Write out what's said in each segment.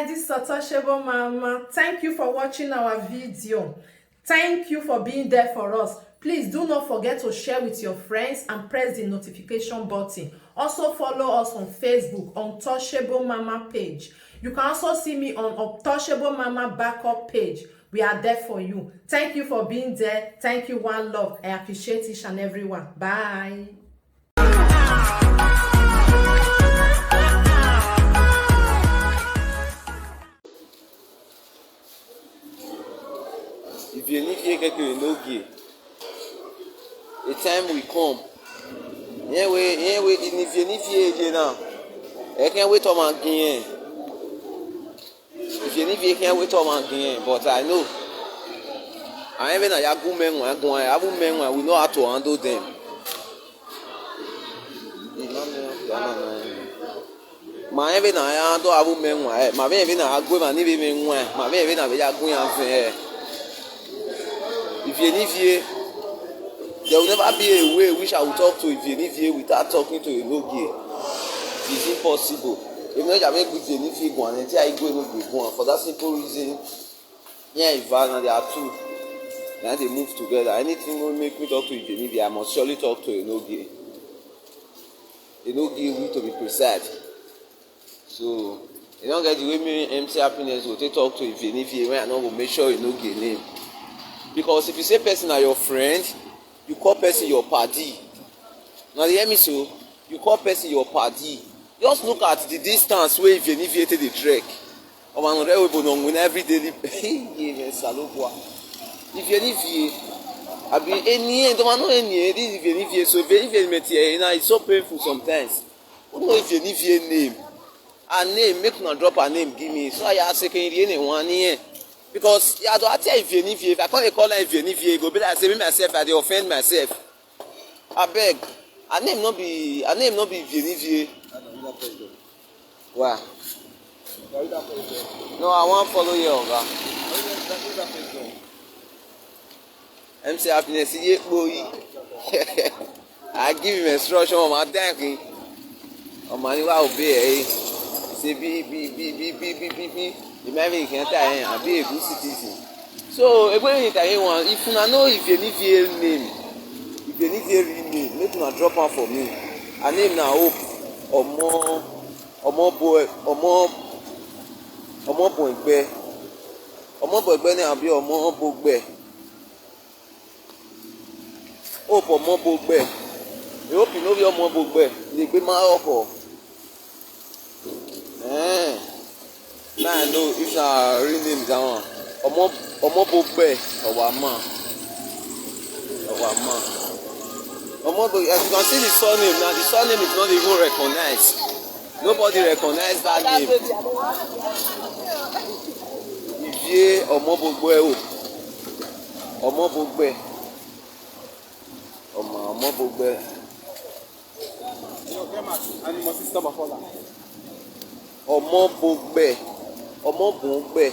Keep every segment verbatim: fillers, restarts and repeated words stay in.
This Untouchable Mama, thank you for watching our video. Thank you for being there for us. Please do not forget to share with your friends and press the notification button. Also follow us on Facebook, Untouchable Mama page. You can also see me on Untouchable Mama backup page. We are there for you. Thank you for being there. Thank you, one love. I appreciate each and every one. Bye. If you need to get to Enogie, a time will come. Anyway, anyway, if you need to now, I can't wait on my game. If you need to, can't wait on my game, but I know. I even a yagu men, I go, I have men, we know how to handle them. Ma ebe na ya do abu menwa eh, ma be ebe na agwe ma ni be menwa eh, ma be ebe na be ya gun ya fen eh. If you need here, there will never be a way which I will talk to if you need here without talking to a no gay. It's impossible. If not, I make with you need here go and I go no go for that simple reason. Yeah, if I know there are two, now they move together. Anything will make me talk to Ijenibi, I must surely talk to Enogie. Enogie, we to be precise. So, you don't get the way me M C Happiness will take talk to Ijenibi when I know go make sure Enogie name. Because if you say person are your friend, you call person your party. Now, you hear me so? You call person your party. Just look at the distance where Ijenibi take the trek. Ọmọ àwọn ọ̀rẹ́ òbò náà ń win every daily. Iye rẹ̀ ṣàlóbùà. If you need V A, àbí any end, ọmọ náà any end, if you need V A, so if you need V A, it's so painful sometimes. Who know if you need V A name? Her name, make una drop her name, give me. So I ask second year name one year. Because yeah, I tell if you need V A, if I can't call her if you need V A, go be like say me myself, I dey offend myself. Abeg, her name no be, her name no be Vieni Vie. Wa. No, I wan follow you, oga. M C Happiness, iye po yi. I give him instruction, ọmọ adáàkì. Ọmọ ni wá òbí ẹ̀ yìí. Ṣé bí bí bí bí bí bí bí bí. Ìmọ̀ ẹ̀mí kì í tà yẹn, àbí ègún citizen. So, Egbe Yinka, you want, if una know if you need V A name, if you need V A real name, make una drop am for me. Her name na Hope Omo, Omo Boy, Omo, Omo Boy Gbe. Omo Boy Gbe ni abi Omo Boy Gbe. Hope Omo Boy Gbe. I hope you know your Omo Boy Gbe. They be my uncle. Eh. Now I know if na real name is that one. Omo Omo Boy Gbe. Our man. Our man. Omo Boy, as you can see the surname now, the surname is not even recognized. Nobody recognize that name. Ivie Omo Boy Gbe o. Omo Boy Gbe. Omo Omo Boy Gbe. Ọmọ Bogbe. Ọmọ Bogbe.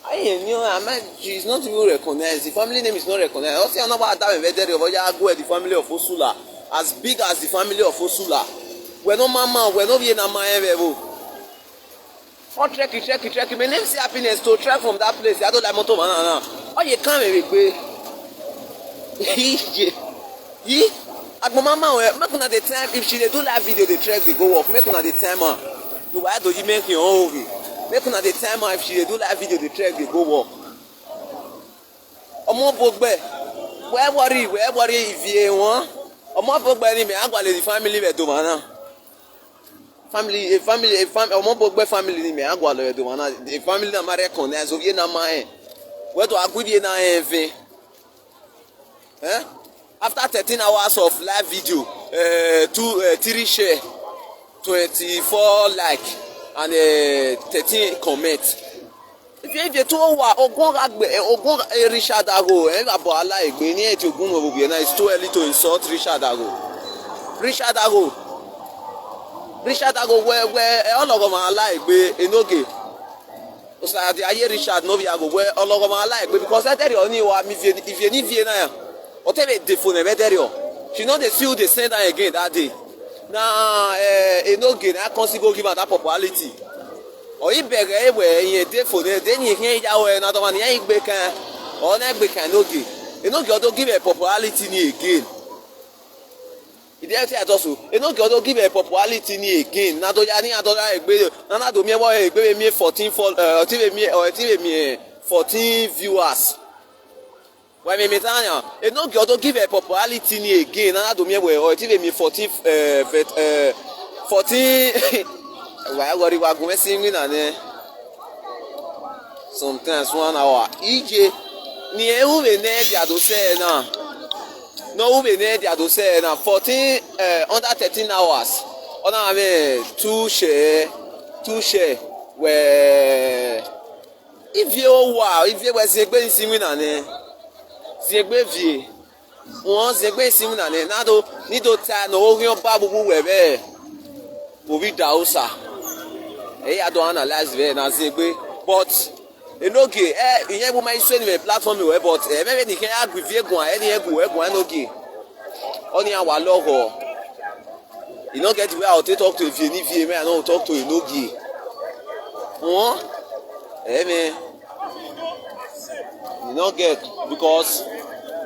Aye, you know, I'm not, she's not even recognized. The family name is not recognized. Ọtí ọ̀nà bá dáhùn ẹ̀fẹ́ dẹ́rẹ́ ọ̀bọ̀ yá go the family of Osula. As big as the family of Osula. We're no mama, we're no yena ma ever. All trek, trek, trek. My name say Happiness to trek from that place. I don't like motor man now. Oh, you can't make way. Yi, agbon mama we, make una dey time, if she dey do live video, dey trek, dey go work, make una dey time am. Do why do you make your own oge? Make una dey time am, if she dey do live video, dey trek, dey go work. Omo Bogbe, we worry, we worry if you want. Omo Bogbe ni me, I go the family we do man now. Family, a family, a family, Omo Bogbe family ni me, I go the man now. The family na ma recognize, so you na ma eh. We to agree na eh ve. Eh? After thirteen hours of live video, uh, two, uh, three share, twenty-four like, and uh, thirteen comment. If you, if you two hour, Ogun Agbe, eh, Ogun, eh, Richard Ago, eh, Abo Alaigbe, ni eti Ogun Obubi, na it's too early to insult Richard Ago. Richard Ago, Richard Ago, where, where, eh, all of them are Alaigbe, Enoge. Osayati aye Richard no be ago we ologo ma like because I tell you only wa mi vie if you need vie na ya. O tell me the phone e tell you. She no dey see who dey send her again that day. Na eh e no gain I come still go give her that popularity. Ɔ, i bɛgɛ e wɛ, i yɛ de fo nɛ, de ni hiɛ ya wɛ na dɔ ma ni ya i gbe kan. Ɔ, na gbe kan no ge. E no ge ɔ do give ɛ popularity ni again. I de te a tɔ so. E no ge ɔ do give ɛ popularity ni again. Na do ya ni a do ya egbe. Na na do mi ɛ wɔ egbe mi fourteen fol-, ɛ, ɔ ti be mi, ɔ ti be mi fourteen viewers. Wɛ mi mi ta nya. E no ge ɔ do give ɛ popularity ni again. Na na do mi ɛ wɛ, ɔ ti be mi fourteen, ɛ, vet-, ɛ, fourteen. Wa wɔ ri wa gun ɛ si mi na nɛ. Sometimes one hour. Ije. Ni e wu be nɛ dia do sɛ na. No wu be nɛ dia do sɛ na. Fourteen, ɛ, under thirteen hours. Ɔ na mi two share, two share. Wɛ. Ivie o wa, ivie wɛ ziegbe ni si mi na nɛ. Ziegbe vie. Wọn ziegbe ni si mi na nɛ. Na do, ni do ta no o hiɔ ba bubu wɛ bɛ. Obi da osa. E ya do analyze bɛ na ziegbe. But e no ge, ɛ, i yɛ bu ma i so ni mɛ platform wɛ, but, ɛ, mɛ ni kɛ ya gbi vie gun, ɛ ni yɛ gu wɛ gun, e no ge. Ɔ ni a wa lɔ hɔ. E no get where I go take talk to Evie ni Evie, me I no go talk to Enogie. Huh? Eh, man. E no get, because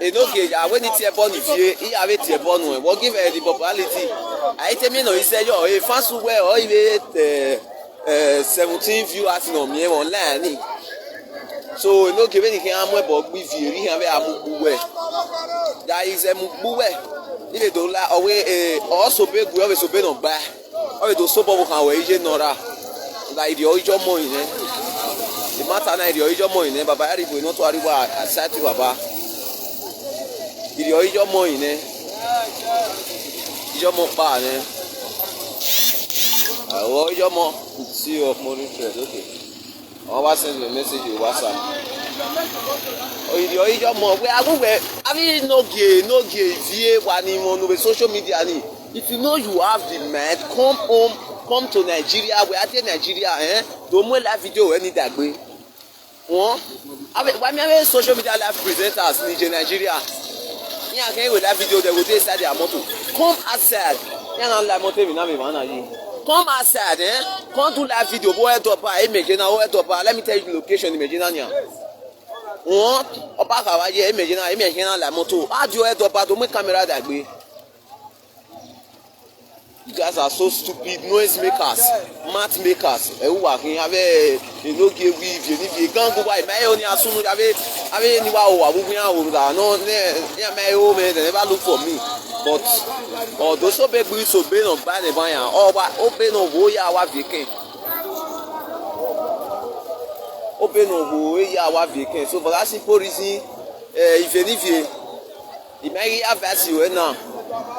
Enogie, ah, when e tear born Evie, e have a tear born one. What give her the popularity? I tell me no, he said, yo, if fans were or even, eh, eh, seventeen viewers no me online ni. So e no ge be ni kɛ a mu ɛ bɔ gbi vie, ri hã be a mu gbu wɛ. That is a mu gbu wɛ. Ni be do la, ɔ we, eh, ɔ so be gu, ɔ be so be no gba. Ɔ be do so bɔ bo kan wɛ ije nɔ ra. That is the original money, ne. The matter na is the original money, ne. Baba Aribo, no to Aribo, I cite you, Baba. Is the original money, ne. Ijo mo pa, ne. Ɔ, ijo mo. See your money thread, okay. Ɔ wa send me message with WhatsApp. Ɔ, ɔ, ijo mo. We agu we. Abi no ge, no ge. Vie wa ni mo no be social media ni. If you know you have the mind, come home, come to Nigeria. We are there Nigeria, eh? Do mo live video any dagbe. Wọn, abe, wa mi abe social media live presenters ni je Nigeria. Ni a kɛ we live video, they go dey inside their motor. Come outside. Ni a na live motor mi na me man na yi. Come outside, eh? Come do live video. Bo e dopa, e meje na, o e dopa. Let me tell you the location, e meje na nya. Wọn, opa ka wa je, e meje na, e meje na live motor. A di o e dopa, to mu camera dagbe. You guys are so stupid, noise makers, mat makers. Ẹ wá kí n abẹ́ enoge wí ìfì níbi gan gbogbo àìmọ́ ẹ̀ ní asúnú abẹ́ abẹ́ ní wá o wà gbogbo yẹn àwòrán dà náà ní ní àmọ́ ẹ̀ ó mẹ́ ẹ̀ never look for me. But ọ̀dọ́ sóbẹ́ gbé sóbẹ́ náà gbá ní báyà ọba ó bẹ́ náà wò ó yà wá fi kẹ́ ó bẹ́ náà wò ó yà wá fi kẹ́ so for that simple reason ìfẹ́ nífẹ̀ẹ́. Imagine advice you now.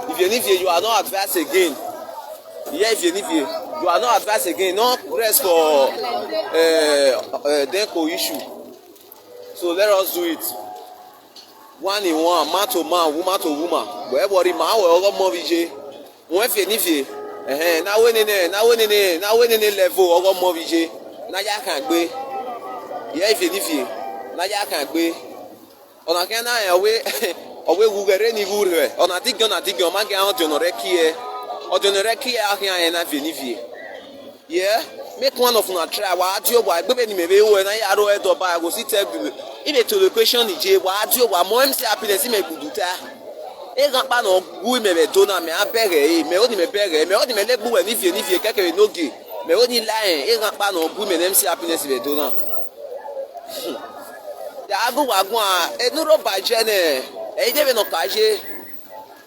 If you if you are not advised again. Yeah, if you if you you are not advised again, no rest for uh, uh, Denko issue. So let us do it. One in one, man to man, woman to woman. Wherever the man will go more V J. Wọ́n fẹ́ nífẹ̀ẹ́. Ẹ̀hẹ́n, náwó nínú náwó nínú náwó nínú level ọgọ́ mọ́ fi ṣe. Náyà kan gbé. Ìyá ìfẹ́ nífẹ̀ẹ́. Náyà kan gbé. Ọ̀nà kẹ́ náà ẹ̀ ọ̀wé ọ̀wé wúgẹ̀rẹ́ ní wúrẹ̀. Ọ̀nà tí gan àti gan máa gẹ̀ àwọn tí ọ̀nà rẹ̀ kí ẹ. Ọ̀dì ọ̀nà rẹ̀ kí ẹ á kí ẹ náà fẹ́ nífẹ̀ẹ́. Yeah, make one of una try. Wa adi o wa gbebe ni mebe wo na ya ro e do ba go si te bi. If a to the question ni je wa adi o wa mo M C happiness me gudu ta. E gan pa no gu me be do na me abere e me o ni me bere me o ni me le gbu we ni fie ni fie keke no ge. Me o ni la en e gan pa no gu me na M C happiness be do na. Ya agu wa gun a e nu ro ba je ne. E de be no ka je.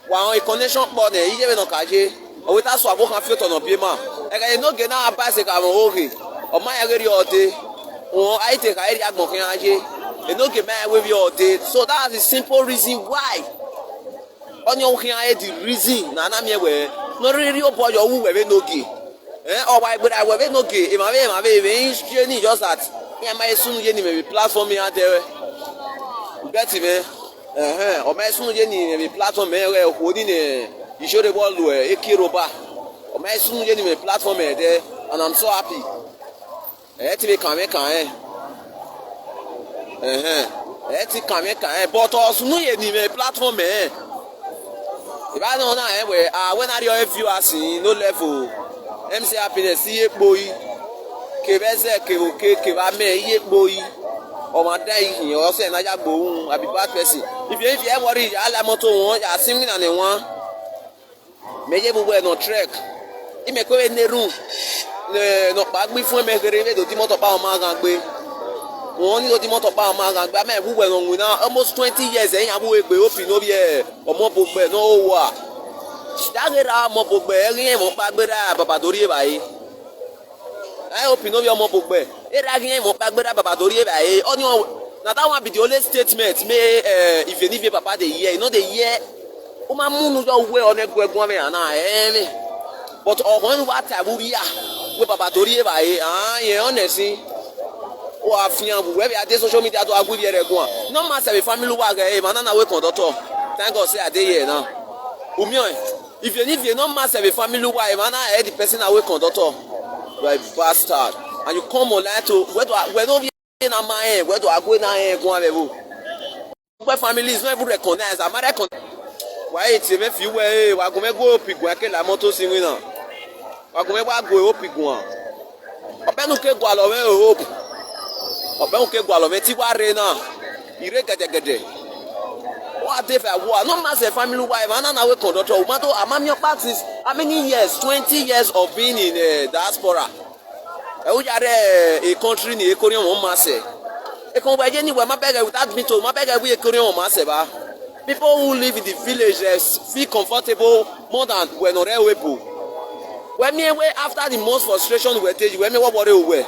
Wa on connection kpɔ nɛ iye be nɔ ka je. Owe ta so abo kan fi otɔ nɔ bie ma. Ega ye no ge na aba se ka mo oge. O ma ya geri ode. O ai te ka eri agbon kan aje. E no ge ma we bi ode. So that's the simple reason why. Onye o kan e the reason na na mi we. No really o boy o wu we be no ge. Eh, o wa gbe da we be no ge. E ma be e ma be be in straight ni just that. E ma e sunu ye ni me platform ya de we. You get me? Ẹhẹn, ọmọ ẹsùn yé ni ẹ̀mí platform ẹ̀ rẹ̀ kò ní ní ìṣòro bọ́ọ̀lù ẹ̀ eke roba. Ọmọ ẹsùn yé ni ẹ̀mí platform ẹ̀ dẹ́ and I'm so happy. Ẹ̀ ti mi kàn mí kàn ẹ̀. Ẹhẹn, ẹ̀ ti kàn mí kàn ẹ̀ but ọ̀sùn yé ni ẹ̀mí platform ẹ̀. Ìbáraẹni wọn náà ẹ̀ wẹ̀ àwọn náà rí ọ ẹ̀ view us in no level. M C happiness sí epo yìí. Ke bɛ zɛ ke o ke ke ba mɛ iye kpo yi. Ɔ ma da yi hin ɔ sɛ na ya gbo un abi bad person. If you if you worry ya la moto won ya simi na ne wan. Me ye bu we no trek. I me ko e ne ru. Ne no pa gbi fun me gere we do di moto pa o ma gan gbe. Won ni do di moto pa o ma gan gbe. Me bu we no wina almost twenty years e ya bu we gbe opi no bi e. Omo bo gbe no wa. Da gera mo bo gbe e yin mo pa gbe da baba dori e bayi. Ai opi no bi omo bo gbe. E ra gin mo pa gbe da baba dori e bayi. Oni o na that one be the only statement me eh if any papa dey hear, you know dey hear. O ma mu nu jo we o ne gwe gwe me ana eh me. But o ko wa ta bu ya. We baba dori e bayi. Ah, ye honestly. O afian bu we be ade social media to agu bi re gwa. No matter the family wa ga e man na we conductor. Thank God say I dey here now. Umi o. If you need you no matter the family wa e man na e the person na we conductor. You are a bastard. And you come online to where do I where do we na ma e where do I go na e gwa be bu. Where family is not even recognized. Am I recognize? Wa e ti me fi we e wa go me go opi gwa ke la moto si wi na. Wa go me wa go opi gwa. Ọbẹ̀nu ke gwa lọ wẹ hope. Ọbẹ̀nu ke gwa lọ wẹ ti wa re na. Ire gẹdẹgẹdẹ. Wa dey for wa no matter family wa e man na we conductor. O ma to amami patis. How many years? Twenty years of being in uh, diaspora. E u yare a country ni e ko ni won ma se. E kon wa je ni wa ma beg without me to ma beg we e ko ni won ma se ba. People who live in the village eh, feel comfortable more than we no re we bo. We mi we after the most frustration we take we mi wo bore we.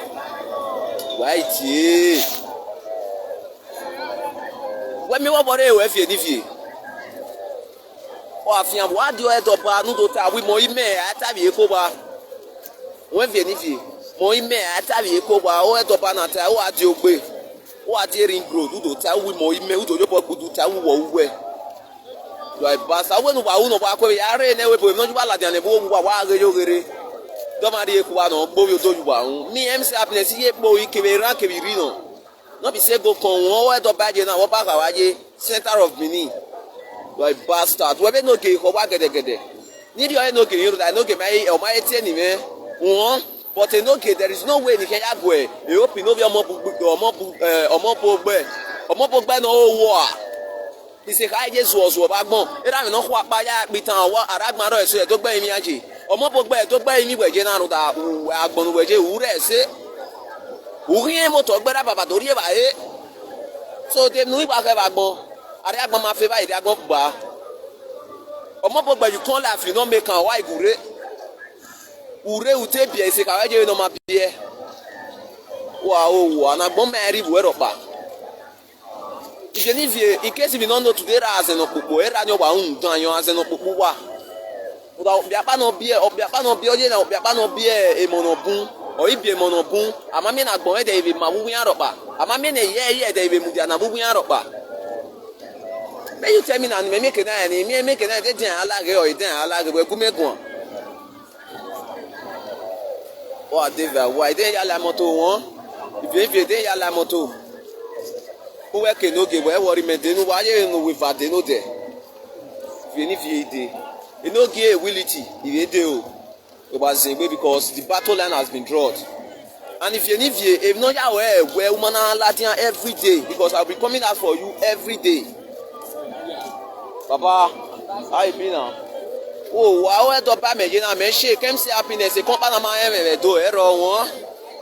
Wa iti. We mi wo bore we fi ni fi. O afian wa di o e do ba nu do ta wi mo ime a ta bi e ko ba. Won vie ni vie. Mo ime a ta bi e ko ba o e do ba na ta o a di ogbe. O a di ring road u do ta wi mo ime u do yo bo du ta wi wo we. You are a bastard. We no ba u no ba ko ya re ne we bo no ju ba la di ane bo wa wa ge yo gere. Do ma ri e ko ba no gbo yo do ju ba un. Mi M C Happiness ye gbo ike be ran ke bi ri no. No be say go come one word of bad na what back awaje center of Benin. You are a bastard. We be no ge ko wa gede gede. Ni di o no ge yin da no ge mai o mai tie ni me. Won but e no ge there is no way ni ke ya gwe. E hope no be omo bu omo bu eh, omo bo gbe. Omo bo gbe no o wo a. Ise ka Jesu ozu oba gbon. Era mi no kwa pa ya pitan wa aragban ro eso e to gbe mi aje. Omo bo gbe to gbe mi weje na ru da agbon weje u re se. U yin moto gbera baba dori e ba e. So dem nu igba ke ba gbon. Are agbon ma fe ba ide agbon gba. Omo bo gbe you come life you no make am why gure. Ure u te bie ise ka weje no ma bie. Wa o wa na gbon me ri bu ero pa. Ijenivie, in case if you no know today, ra azen okpukpu, era nyo wa un dan yo azen okpukpu wa. Oda obiapa no bie, obiapa no bie, oye na obiapa no bie emo no bun, o ibi emo no bun, ama mi na gbon ede ibi ma wuwi aropa, ama mi ne ye ye ede ibi mudia na wuwi aropa. Me you tell me na me me kena ni, me me kena de den alage o den alage we gume gun. O adeva wa ide ya la moto won. Ibi ibi ide ya la moto. Uwe ke no ge we worry me de nu wa ye no we va de no de. Ibi ni vi ide. E no ge ability ibi ide o. O ba zengbe because the battle line has been drawn. And if you need you, if no ya we we woman la dia every day because I'll be coming out for you every day. Papa, how you be now? Oh, wa we do ba me na me shake M C Happiness e kompa na ma e me do e ro won.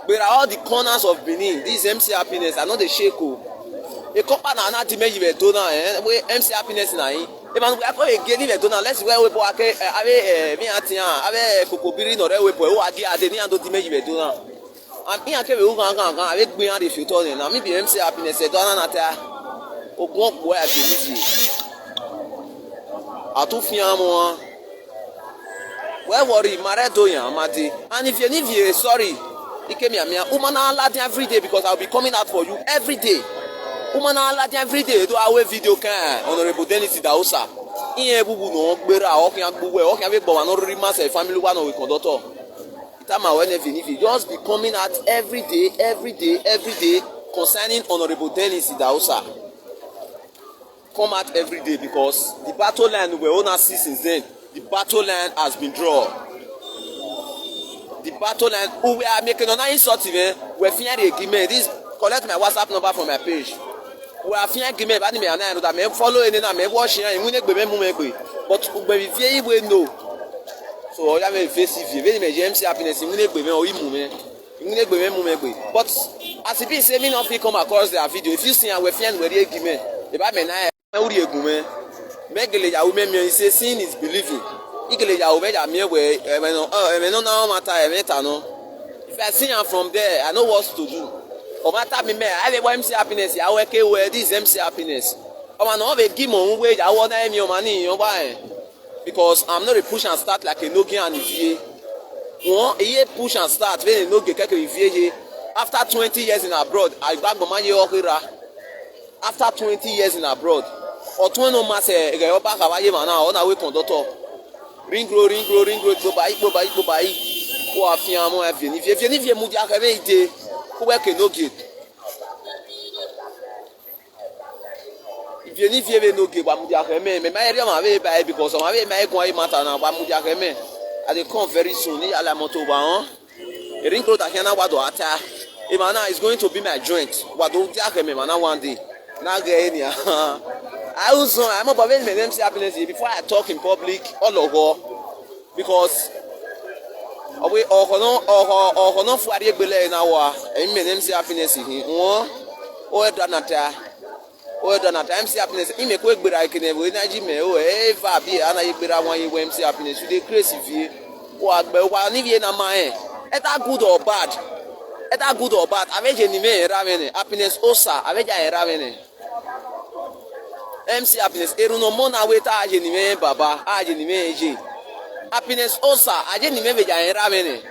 But all the corners of Benin, this M C Happiness, I know the shake o. E kompa na na di me you do na eh. We M C Happiness na yin. E man we ko e ge ni me do na let's we we bo ake ave eh, mi atian ave kokobiri no re we bo o agi ade ni ando di me you do na. Am iya ke be u gan gan gan abe gbin ade fi to ni na mi bi M C Happiness e do na na ta. Ogun opo e abi ni bi. Atu fi amo an. We worry mare do yan amade. And if you need you sorry. Ike mi amia. Uma na lad every day because I'll be coming out for you every day. Uma na lad every day. Do awe video kan Honorable Dennis Idahosa. Iye bubu no gbera o kan gbo we o kan be gbo wa no ri ma se family wa no we conductor. Tama we never need you. Just be coming out every day, every day, every day concerning Honorable Dennis Idahosa. Come out every day because the battle line we own us see since then. The battle line has been drawn. The battle line, who we are making on insult, man. We fear the agreement. This, collect my WhatsApp number from my page. We are fear agreement, but me and I know that, man, follow any now, man, watch here, and we need to be, but we fear we know. So all I may face if you, very much M C Happiness, we need to be, or you, man. We need to be, man. But as it is, say me not fit come across their video. If you see, I will fear we the agreement. If I may, na wuri egume. Megele ya ume mi say seeing is believing. Igele ya ume ya mi we, eh, we no, eh, we no na matter, eh, matter no. If I see am from there, I know what to do. O matter me, me, I dey M C Happiness, ya we ke we, this M C Happiness. O ma no be give mo we ya wo na mi o ma ni yo ba, eh. Because I'm not a push and start like Enogie and Ivie. One, he push and start, when Enogie keke Ivie ye. After twenty years in abroad, I back my year okira. After twenty years in abroad, Otun no mass, eh, eh, Oba Kawaye man now, on our way conductor. Ring road, ring road, ring road, go by, go by, go by. Ko afian mo afian ni, afian ni, afian mu dia ka be ide. Ko we ke no gate. If you need to know, give am their me, me, my area, my way by, because my way, my go, I matter now, but mudia me. I dey come very soon. Ni ala moto ba, huh? A ring road, I can now, what do I tell? Imana is going to be my joint. What do you tell me, man? One day. Now, get in here. I also, I'm about M C Happiness here. Before I talk in public, all over. Because owe, ọkọ no, ọkọ, ọkọ no fu ari egbele na wa. Emi me M C Happiness hi. Won. O e da na ta. O e da na ta M C Happiness. Ime ko egbere ake ne we na ji me o e fa bi ana egbere awon ye we M C Happiness. You dey crazy vie. O agbe wa ni vie na ma e. Either good or bad. Either good or bad. Aveje ni me ra me ne. Happiness osa. Aveje e ra me ne. M C Happiness, eru no mo na we ta aje ni me baba, aje ni me je. Happiness osa, aje ni me veja en ra me ne.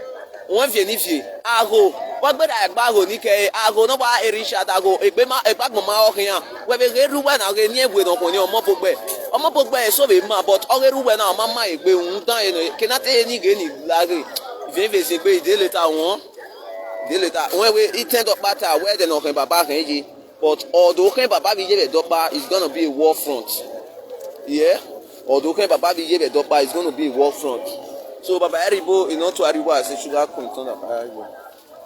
Won vie ni vie. Ago, wa gbe da gba ago ni ke, ago no ba eri sha da go, egbe ma, egba gbon ma o kiyan. We be ge ru we na ge ni egbe no ko ni omo pogbe. Omo pogbe so be ma, but o ge ru we na ma ma egbe un dan e no. Ke na te ni ge ni la ge. Vie vie se gbe ide later won. Ide later. Won we it end up better, we de no ken baba ken je. But although Ken Baba Vijay Dopa is gonna be a war front. Yeah? Although Ken Baba Vijay Dopa is gonna be a war front. So Baba Eribo, you know, to Ariwa, say sugar coin, thunder fire.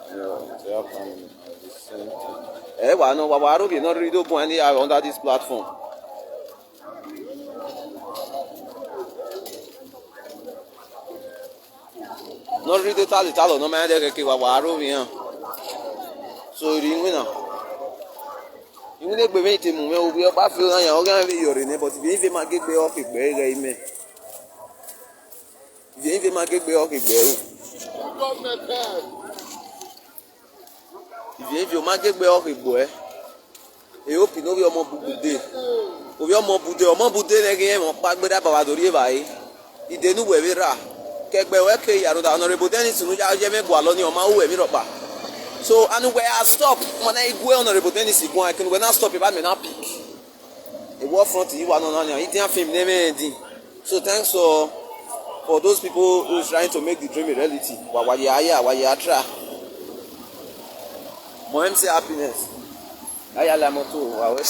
Yeah, they have, um, the same thing. Eh, well, no, Baba Arubi, not really do anyhow under this platform. No read the tally, tally, no man, they can keep a war over here. So you win now. You will be waiting, we will be up after you, you're going to be your name, but if you even get me off it, very, very, me. If you even get me off it, very. If you, if you might get me off it, boy. E hope no be omo bubude. Obi omo bude, omo bude ne ge mo pa gbe da baba dori e bai. Ide nu we we ra. Ke gbe we ke ya ro da Honorable Dennis nu ya je me gwa lo ni o ma u we mi ro pa. So anu we a stop. Mo na igwe Honorable Dennis igwe, I can we na stop e ba me na pick. E war front yi wa no na ni. Itian film ne me di. So thanks for, for those people who is trying to make the dream a reality. Wa wa ya ya, wa ya tra. Mo M C Happiness. Aya la moto, wa we.